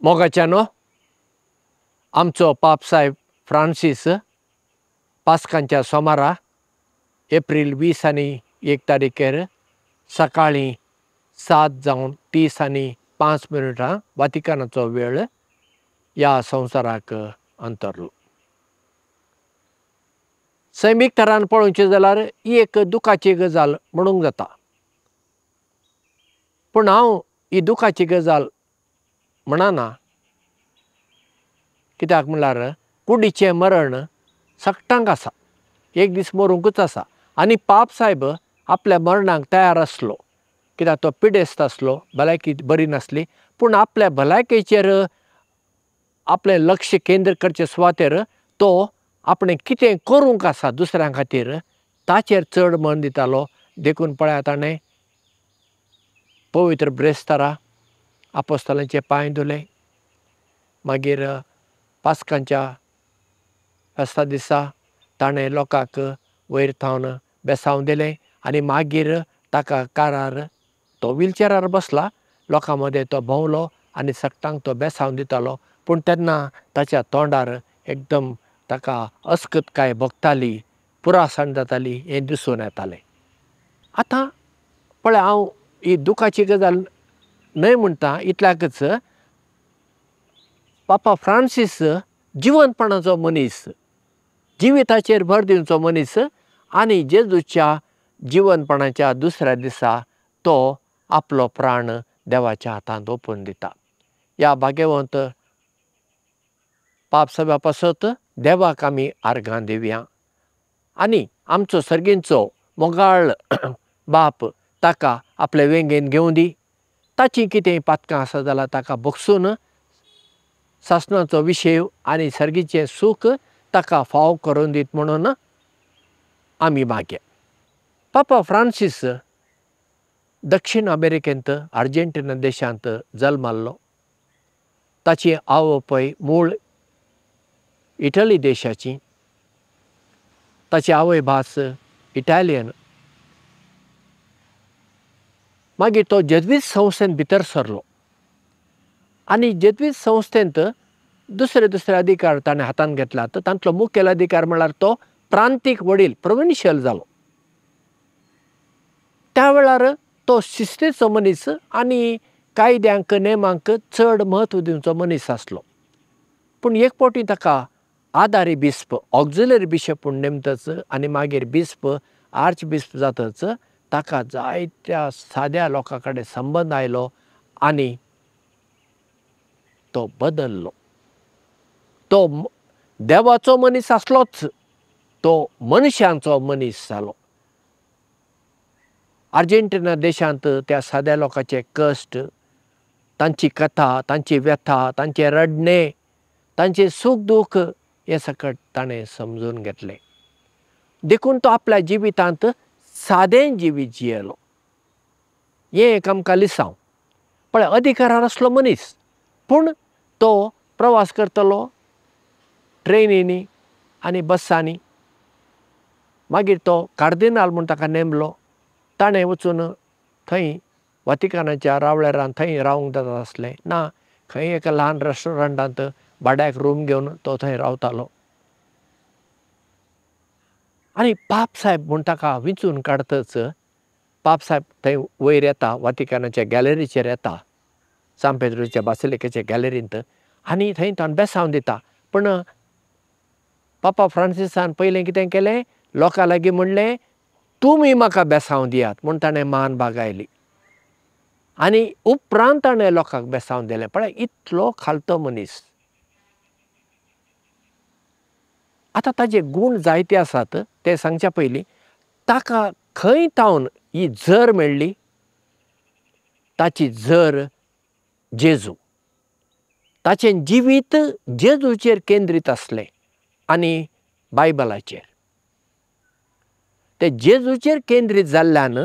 मोगाच्यानो, आमचो पापसाहेब फ्रांसीस पास्कांच्या सोमारा एप्रील 20 आनी 1 तारीखेर सकाळीं 7:30 वातिकानाचो वेळ ह्या संवसाराक अंतरलो. सैमीक तरान पळोवचें जाल्यार ही एक दुखाची गजाल म्हणूंक जाता, पूण हांव ही दुखाची गजाल म्हणना. कित्याक म्हणल्यार कुडीचें मरण सगटांक आसा, एक दीस मरूंकूच आसा. आनी पाप साहेब आपल्या मरणाक तयार आसलो, कित्याक तो पिडेस्त आसलो, भलायकी बरी नासली. पूण आपल्या भलायकेचेर आपलें लक्ष केंद्र करचे सुवातेर तो आपणें कितें करूंक आसा दुसऱ्यां खातीर ताचेर चड मन दितालो. देखून पळयात, ताणें पवित्र ब्रेस्तारा आपोस्तलांचे पांय धुले, मागीर पास्कांच्या फेस्ता दिसा ताणें लोकांक वयर थावन बेसांव दिलें आनी मागीर ताका कारार तो व्हीलचेरार बसला, लोकां मदें तो भोंवलो आनी सगटांक तो बेसांव दितालो. पूण तेन्ना ताच्या तोंडार एकदम ताका अस्कतकाय भोगताली, पुरासण जाताली हें दिसून येतालें. आतां पळय, हांव ही दुखाची गजाल न्हय म्हणटा, इतल्याकच पापा फ्रांसीस जिवंतपणाचो मनीस, जिविताचेर भर दिवचो मनीस आनी जेजूच्या जिवनपणाच्या दुसऱ्या दिसा तो आपलो प्राण देवाच्या हातांत ओंपून दिता. ह्या भाग्यवंत पाप सभा पासत देवाक आमी आर्गां दिवया आनी आमचो सर्गींचो मोगाळ बाप ताका आपले वेंगेन घेवं दी. ताची कितें पातकां आसा जाल्यार ताका बगसून सासणाचो विशय आनी सर्गीचें सूख ताका फाव करून दीत म्हणून आमी मागया. पापा फ्रांसीस दक्षिण अमेरिकेंत आर्जेंटिना देशांत जल्माल्लो. ताची आवय मूळ इटली देशाची, ताची आवय भास इटालियन. मागीर तो जेज्वीत संस्थेंत भितर सरलो आनी जेज्वीत संस्थेंत दुसरे दुसरे अधिकार ताणें हातांत घेतला. तांतलो मुखेल अधिकार म्हळ्यार तो प्रांतीक वडील, प्रोविन्शियल जालो. त्या वेळार तो शिस्तेचो मनीस आनी कायद्यांक नेमांक चड म्हत्व दिवचो मनीस आसलो. पूण एक फावटी ताका आदारी बिस्प, ऑक्झिलरी बिशप म्हूण नेमतच आनी मागीर बिस्प, आर्च बिस्प जातच ताका जायत्या साद्या लोकां कडेन संबंद आयलो आनी तो बदल्लो. तो देवाचो मनीस आसलोच, तो मनशांचो मनीस जालो. आर्जेंटिना देशांत त्या साद्या लोकांचे कश्ट, तांची कथा, तांची व्यथा, तांचें रडणें, तांचें सूख दूख हें सकट ताणें समजून घेतलें. देखून तो आपल्या जिवितांत सादें जिवीत जियेलो. हें एक आमकां लिसांव. पळय, अधिकारार आसलो मनीस, पूण तो प्रवास करतलो ट्रेनींनी आनी बसांनी. मागीर तो कार्दिनाल म्हूण ताका नेमलो. ताणें वचून थंय वातिकानाच्या रावळेरान थंय रावंक जाता आसलें ना, खंय एका ल्हान रेस्टॉरंटांत भाड्याक रूम घेवन तो थंय रावतालो. आनी पापसाहेब म्हूण ताका विंचून काडटच पापसाहेब थंय वयर येता, वातिकानाच्या गॅलरीचेर येता, सांत पेद्रूच्या बासिलिकेच्या गॅलरींत, आनी थंय ताणें बेसांव दिता. पूण पापा फ्रांसिसान पयलें कितें केलें, लोकां लागीं म्हणलें तुमी म्हाका बेसांव दियात म्हूण ताणें मान बागायली आनी उपरांत ताणें लोकांक बेसांव दिलें. पळय, इतलो खालतो मनीस. आतां ताजे गूण जायते आसात ते सांगच्या पयलीं ताका खंय तावन ही झर मेळ्ळी? ताची झर जेजू. ताचें जिवीत जेजूचेर केंद्रीत आसलें आनी बायबलाचेर. ते जेजूचेर केंद्रीत जाल्ल्यान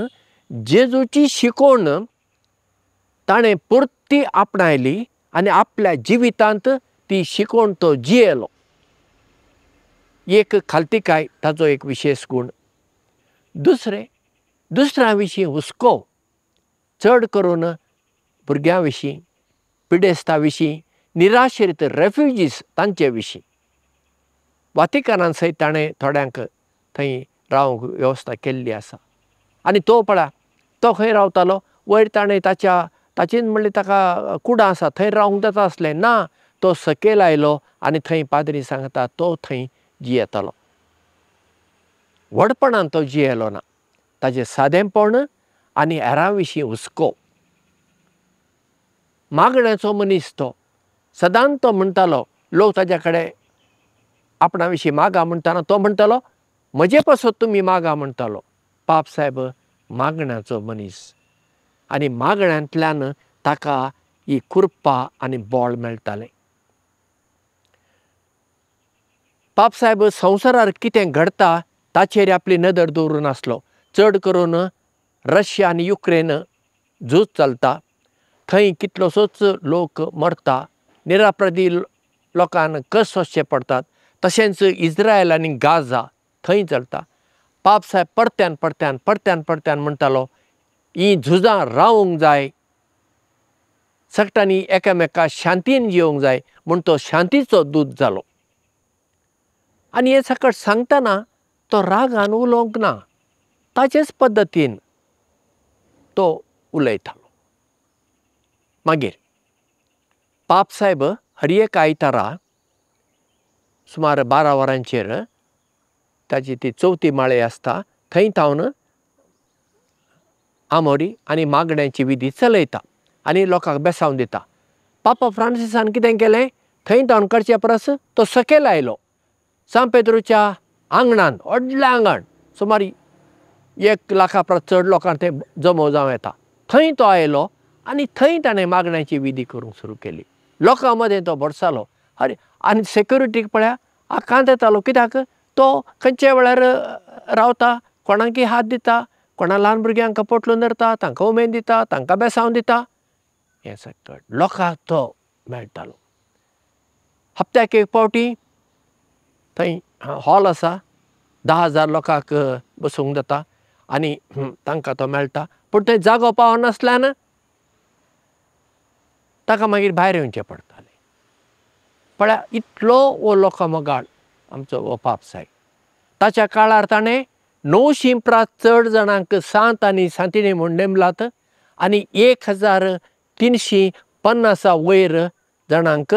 जेजूची शिकवण ताणें परती आपणायली आनी आपल्या जिवितांत ती शिकवण तो जियेलो. एक खालतीकाय ताचो एक विशेश गूण. दुसरें, दुसऱ्यां विशीं हुस्को, चड करून भुरग्यां विशीं, पिडेस्ता विशीं, निराश्रित रेफ्युजीस तांचे विशीं. वातिकानान सयत ताणें थोड्यांक थंय रावंक वेवस्था केल्ली आसा. आनी तो पळय तो खंय रावतालो, वयर ताणें ताच्या ताचीच म्हणल्यार ताका कुडां आसा थंय रावंक जाता आसलें ना, तो सकयल आयलो आनी थंय पाद्री सांगता तो थंय जियेतालो. व्हडपणान तो जियेलो ना, ताजें सादेंपण आनी हेरां विशीं हुस्को. मागण्याचो मनीस तो, सदांच तो म्हणटालो, लोक ताज्या कडेन आपणा विशीं मागा म्हणटना तो म्हणटालो म्हजे पासत तुमी मागा म्हणटालो. पाप सायब मागण्याचो मनीस आनी मागण्यांतल्यान ताका ही कृपा आनी बळ मेळटालें. पाप सायब संवसारार कितें घडटा ताचेर आपली नदर दवरून आसलो. चड करून रशिया आनी युक्रेन झूज चलता, थंय कितलोसोच लोक मरता, निरापराधी लोकांक कश्ट सोंसचे पडटात. तशेंच इस्रायल आनी गाझा थंय चलता. पाप सायब परत्यान परत्यान परत्यान परत्यान म्हणटालो ही झुजां रावूंक जाय, सगळ्यांनी एकामेका शांतीन जिवंक जाय म्हूण तो शांतीचो दूत जालो. आनी हें सकट सांगतना तो रागान उलोवंक ना, ताचेच पद्दतीन तो उलयतालो. मागीर पाप सायब हर एक आयतारा सुमार 12 वरांचेर ताची ती चवथी माळे आसता थंय थावन आमोरी आनी मागण्याची विधी चलयता आनी लोकांक बेसावन दिता. पापा फ्रांसिसान कितें केलें, थंय थावन करचे परस तो सकयल आयलो, सांत पेद्रूच्या आंगणान, व्हडलें आंगण, सुमार 1 लाखा परस चड लोकांक थंय जमो जावं येता, थंय तो आयलो आनी थंय ताणें मागण्याची विधी करूंक सुरू केली. लोकां मदें तो भरसालो आनी सेक्युरिटीक पळया आकांत येतालो, कित्याक तो खंयच्या वेळार रावता, कोणाकय हात दिता, कोणा ल्हान भुरग्यांक पोटलून धरता, तांकां उमेद दिता, तांकां बेसावन दिता. हें सकट लोकांक तो मेळटालो. हप्त्याक एक फावटी थंय हॉल आसा, 10,000 लोकांक बसूंक जाता आनी तांकां तो मेळटा. पूण थंय जागो पावनासल्यान ताका मागीर भायर येवचें पडटालें. पळया इतलो हो लोकां मोगाळ आमचो हो पाप सायब. ताच्या काळार ताणें 900 परस चड जाणांक सांत आनी सांतिणी म्हूण नेमलात आनी 1350 वयर जाणांक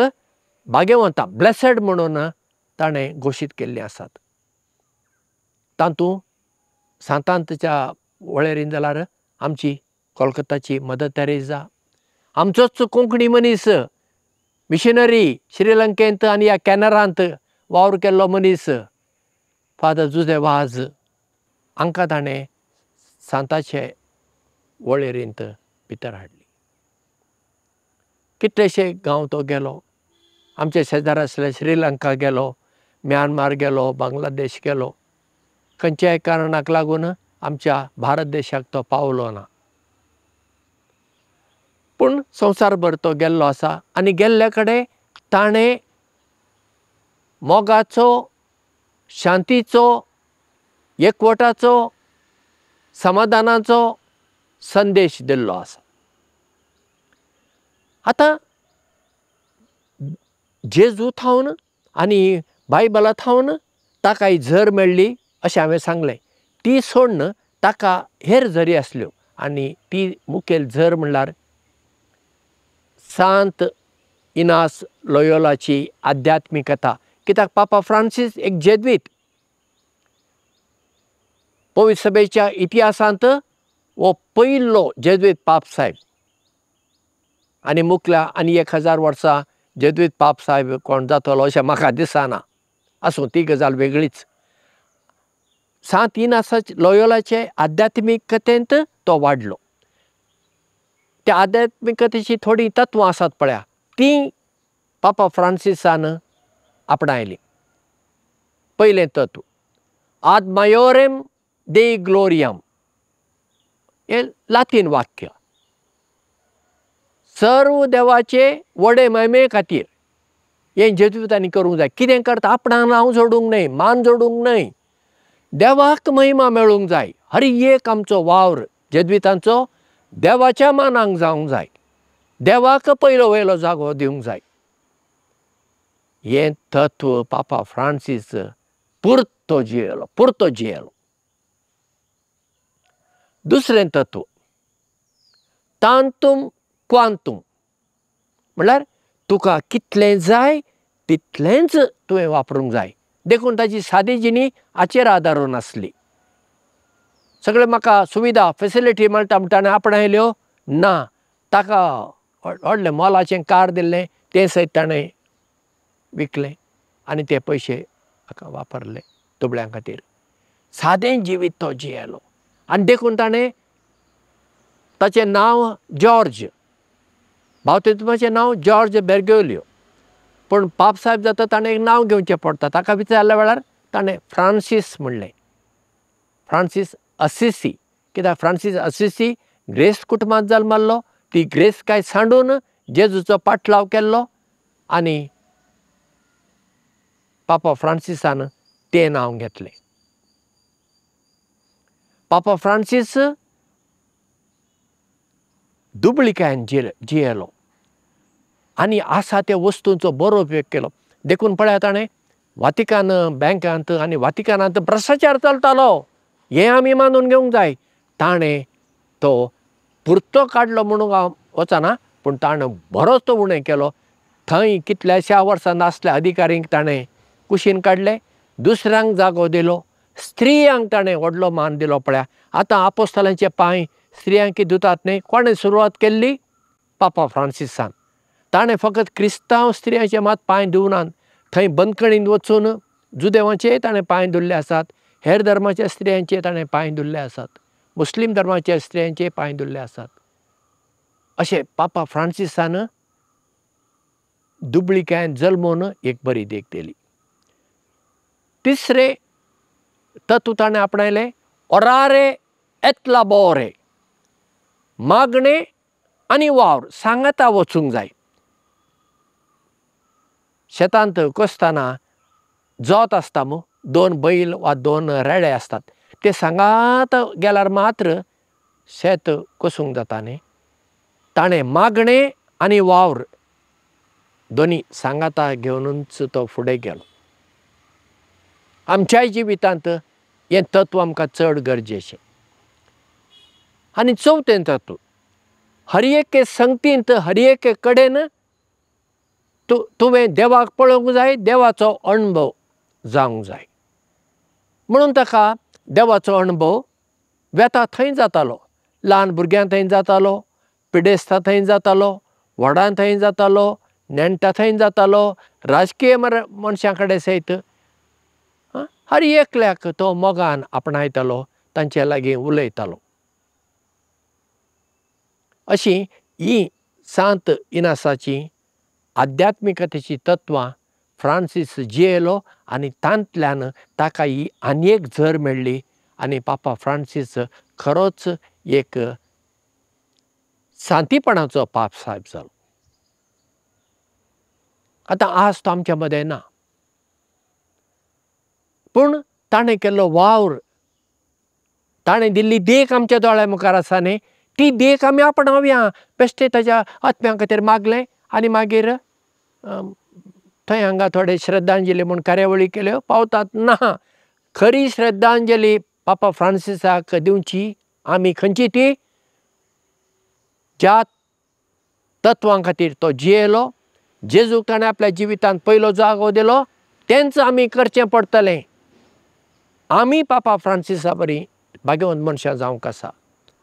भाग्यवंता ब्लेसड म्हणून ताणें घोशीत केल्लीं आसात. तातूंत सांतांच्या वळेरीन जाल्यार आमची कोलकाताची मदर तेरेजा, आमचोच कोंकणी मनीस मिशनरी श्रीलंकेंत आनी ह्या कॅनरांत वावर केल्लो मनीस फादर जुझे वाज, हांकां ताणें सांताचे वळेरींत भितर हाडली. कितलेशे गांव तो गेलो, आमचे शेजारा आसले श्रीलंका गेलो, म्यानमार गेलो, बांगलादेश गेलो. खंयच्याय कारणाक लागून आमच्या भारत देशाक तो पावलो ना, पूण संवसारभर तो गेल्लो आसा आनी गेल्ले कडेन ताणें मोगाचो, शांतीचो, एकवटाचो, समाधानाचो संदेश दिल्लो आसा. आतां जेजू थावन आनी बायबला थावन ताका ही झर मेळ्ळी अशें हांवें सांगलें. ती सोडून ताका हेर झरी आसल्यो आनी ती मुखेल झर म्हणल्यार सांत इनास लोयोलाची आध्यात्मिकता. कित्याक पापा फ्रांसीस एक जेद्वीत, पवित्र सभेच्या इतिहासांत हो पयलो जेद्वीत पाप सायब आनी मुखल्या आनी 1000 वर्सां जेद्वीत पाप सायब कोण जातलो अशें म्हाका दिसना, आसूं ती गजाल वेगळीच. सांत इनास लोयोलाचे आध्यात्मिकतेंत तो वाडलो. त्या आध्यात्मिकतेची थोडीं तत्वां आसात पळया, तीं पापा फ्रांसिसान आपणायलीं. पयलें तत्व आद मायोरेम दे ग्लोरियम, हें लातीन वाक्य, सर्व देवाचे व्हडे महिमे खातीर हें जेजुतांनी करूंक जाय. कितें करता, आपणाक नांव जोडूंक न्हय, मान जोडूंक न्हय, देवाक महिमा मेळूंक जाय. हर एक आमचो वावर जेजुतांचो देवाच्या मानांक जावंक जाय, देवाक पयलो वयलो जागो दिवंक जाय. हें तत्व पापा फ्रांसीस पुरतो जियेलो, पुरतो जियेलो. दुसरें तत्व तांतूम क्वांतूम, म्हणल्यार तुका कितलें जाय तितलेंच तुवें वापरूंक जाय. देखून ताची सादी जिणी हाचेर आदारून आसली. सगळें म्हाका सुविधा फेसिलिटी मेळटा म्हण ताणें आपणायल्यो ना. ताका व्हडलें मोलाचें कार दिल्लें तें सयत ताणें विकलें आनी ते पयशे ताका वापरले दुबळ्यां खातीर. सादें जिवीत तो जियेलो आनी देखून ताणें ताचें नांव जॉर्ज, बाप्तीज्माचें नांव जॉर्ज बेर्गोलियो, पूण पापसाहेब जाता ताणें एक नांव घेवचें पडटा. ताका विचारल्या वेळार ताणें फ्रांसीस म्हणलें, फ्रांसीस असिसी. कित्याक फ्रांसीस असिसी ग्रेस्त कुटुंबांत जल्मल्लो, ती ग्रेस्तकाय सांडून जेजूचो पाटलाव केल्लो आनी पापा फ्रांसिसान तें नांव घेतलें. पापा फ्रांसीस दुबळिकायेन जियेलो आनी आसा त्या वस्तूंचो बरो उपयोग केलो. देखून पळयात ताणें वातिकान बँकांत आनी वातिकानांत भ्रश्टाचार चलतालो हें आमी मानून घेवंक जाय. ताणें तो पुरतो काडलो म्हणूंक हांव वचना, पूण ताणें बरोच तो उणें केलो. थंय कितल्याश्या वर्सां नासल्या अधिकाऱ्यांक ताणें कुशीन काडले, दुसऱ्यांक जागो दिलो, स्त्रियांक ताणें व्हडलो मान दिलो. पळया आतां आपोस्तलांचे पांय स्त्रियांक धुतात न्ही, कोणें सुरवात केल्ली? पापा फ्रांसिसान. ताणें फकत क्रिस्तांव स्त्रियांचे मात पांय धुवनात, थंय बंदखणींत वचून जुदेवांचेय ताणें पांय धुल्ले आसात, हेर धर्माच्या स्त्रियांचे ताणें पांय धुल्ले आसात, मुस्लीम धर्माच्या स्त्रियांचे पांय धुल्ले आसात. अशें पापा फ्रांसिसान दुबळिकायेन जल्मून एक बरी देख दिली. तिसरें तत्व ताणें आपणायलें ओरारे एत लाबोरे, मागणें आनी वावर सांगाता वचूंक जाय. शेतांत कसतना जोत आसता मू, दोन बैल वा दोन रेडे आसतात, ते सांगात गेल्यार मात्र शेत कसूंक जाता न्ही. ताणें मागणें आनी वावर दोनी सांगाता घेवनूच तो फुडें गेलो. आमच्याय जिवितांत हें तत्व आमकां चड गरजेचें. आनी चवथें तत्व, हर एके संगतींत हर एके कडेन तुवें देवाक पळोवंक जाय, देवाचो अणभव जावंक जाय. म्हणून ताका देवाचो अणभव वेता थंय जातालो, ल्हान भुरग्यां थंय जातालो, पिडेस्ता थंय जातालो, व्हडां थंय जातालो, नेण्ट्या थंय जातालो, राजकीय मनशां कडेन सयत हर एकल्याक तो मोगान आपणायतालो, तांचे लागीं उलयतालो. अशी ही सांत इनासाची आध्यात्मिकतेची तत्वां फ्रांसीस जियेलो आनी तांतल्यान ताका ही आनी एक झर मेळ्ळी आनी पापा फ्रांसीस खरोच एक सांतीपणाचो पाप साहेब जालो. आतां आज तो आमच्या मदें ना, पूण ताणें केल्लो वावर, ताणें दिल्ली देख आमच्या दोळ्या मुखार आसा न्ही, ती देख आमी आपणावया. बेश्टे ताच्या आत्म्या खातीर मागलें आनी मागीर थंय हांगा थोडे श्रद्धांजली म्हूण कार्यावळी केल्यो, पावतात ना. खरी श्रद्धांजली पापा फ्रांसिसाक दिवची आमी खंयची ती, ज्या तत्वां खातीर तो जियेलो, जेजूक ताणें आपल्या जिवितांत पयलो जागो दिलो, तेंच आमी करचें पडटलें. आमी पापा फ्रांसिसा बरी भाग्यवंत मनशां जावंक आसा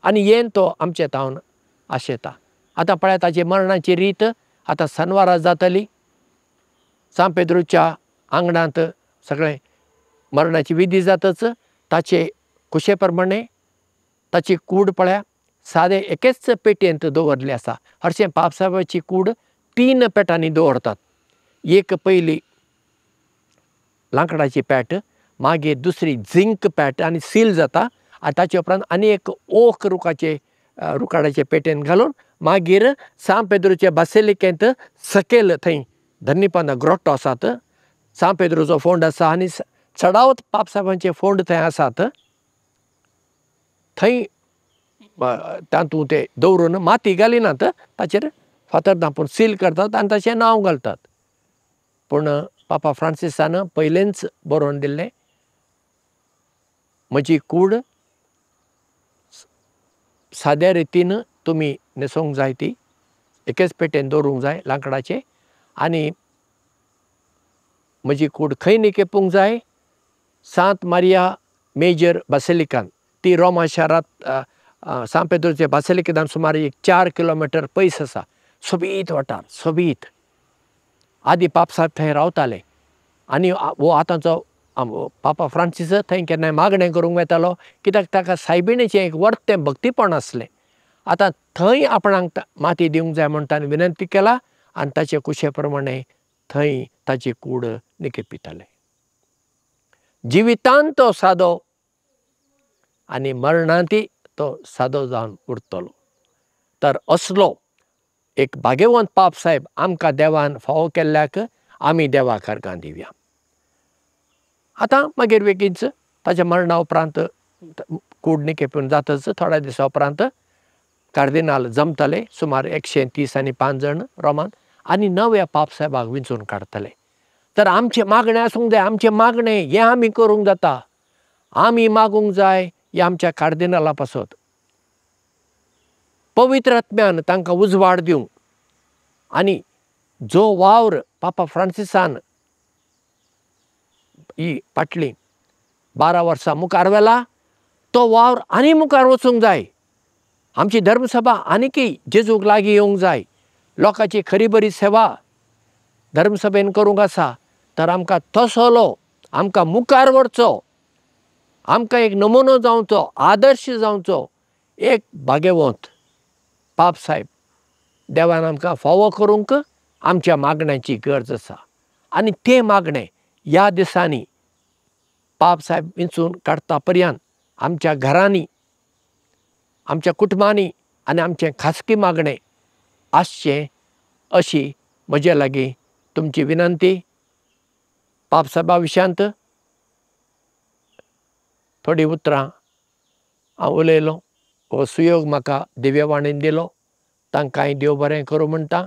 आनी येन तो आमचे तावन आशेता. आतां पळयात ताची मरणाची रीत आतां सनवारा जातली. सांत पेद्रूच्या आंगणांत सगळें मरणाची विधी जातच ताचे कुशे प्रमाणे ताची कूड पळया सादे एकेच पेटयेंत दवरली आसा. हरशें पापसाबाची कूड 3 पेटांनी दवरतात, एक पयली लांकडाची पेट, मागीर दुसरी झिंक पेट आनी सील जाता, आनी ताचे उपरांत आनी एक ओक रुखाचे रुखाडाचे पेटेन घालून मागीर सांत पेद्रूचे बासिलिकेंत सकयल थंय धन्नीपाना ग्रोटो आसात, सांत पेद्रूचो फोंड आसा आनी चडावत पापसाबांचे फोंड थंय आसात, थंय तातूंत ते दवरून माती घालिनात, ताचेर फातर धांपून सील करतात आनी ताचें नांव घालतात. पूण पापा फ्रांसिसान पयलेंच बरोवन दिल्लें, म्हजी कूड साद्या रितीन तुमी न्हेसोवंक जाय, ती एकेच पेटेन दवरूंक जाय लांकडाचे, आनी म्हजी कूड खंय निकेपूंक जाय, सांत मारिया मेजर बासिलिकान, ती रोमा शारांत सांत पेद्रुचे बासिलिकेंतान सुमार एक 4 किलोमिटर पयस आसा. सोबीत वाठार, सोबीत. आदी पापसाहेब थंय रावताले आनी हो आतांचो पापा फ्रांसीस थंय केन्नाय मागणें करूंक वेतालो, कित्याक ताका सायबिणीचें एक वर्तें भक्तीपण आसलें. आतां थंय आपणाक माती दिवंक जाय म्हूण ताणें विनंती केला आनी ताचे कुशे प्रमाणे थंय ताची कूड निकेपिताले. जिवितांत तो सादो आनी मरणांतय तो सादो जावन उरतलो. तर असलो एक भाग्यवंत पाप साहेब आमकां देवान फावो केल्ल्याक आमी देवाक अर्गां दिवया. आतां मागीर बेगीनच ताच्या मरणा उपरांत कूड निकेपून जातच थोड्या दिसां उपरांत कार्दिनाल जमतले, सुमार 130 आनी 5 जाण रोमान, आनी नव्या पाप साहेबाक विंचून काडटले. तर आमचें मागणें आसूंक जाय, आमचें मागणें हें आमी करूंक जाता, आमी मागूंक जाय ह्या आमच्या कार्दिनाला पासत. पवित्र आत्म्यान तांकां उजवाड दिवंक आनी जो वावर पापा फ्रांसिसान ही फाटलीं 12 वर्सां मुखार व्हेला तो वावर आनी मुखार वचूंक जाय. आमची धर्मसभा आनीकय जेजूक लागीं येवंक जाय, लोकांची खरी बरी सेवा धर्मसभेन करूंक आसा. तर आमकां तसलो आमकां मुखार व्हरचो, आमकां एक नमुनो जावचो, आदर्श जावचो एक भाग्यवंत पाप साहेब देवान आमकां फावो करूंक आमच्या मागण्याची गरज आसा. आनी तें मागणें ह्या दिसांनी पाप साहेब विंचून काडटा पर्यंत आमच्या घरांनी, आमच्या कुटुंबांनी आनी आमचें खासगी मागणें आसचें अशी म्हजे लागीं तुमची विनंती. पाप साहेबा विशयांत थोडीं उतरां हांव उलयलों. हो सुयोग म्हाका दिव्यवाणीन दिलो, तांकांय देव बरें करूं म्हणटा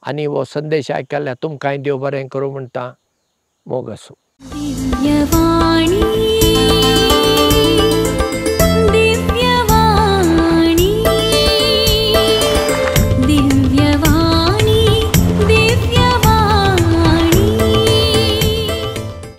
आनी हो संदेश आयकल्ल्या तुमकांय देव बरें करूं म्हणटा. मोग आसूं.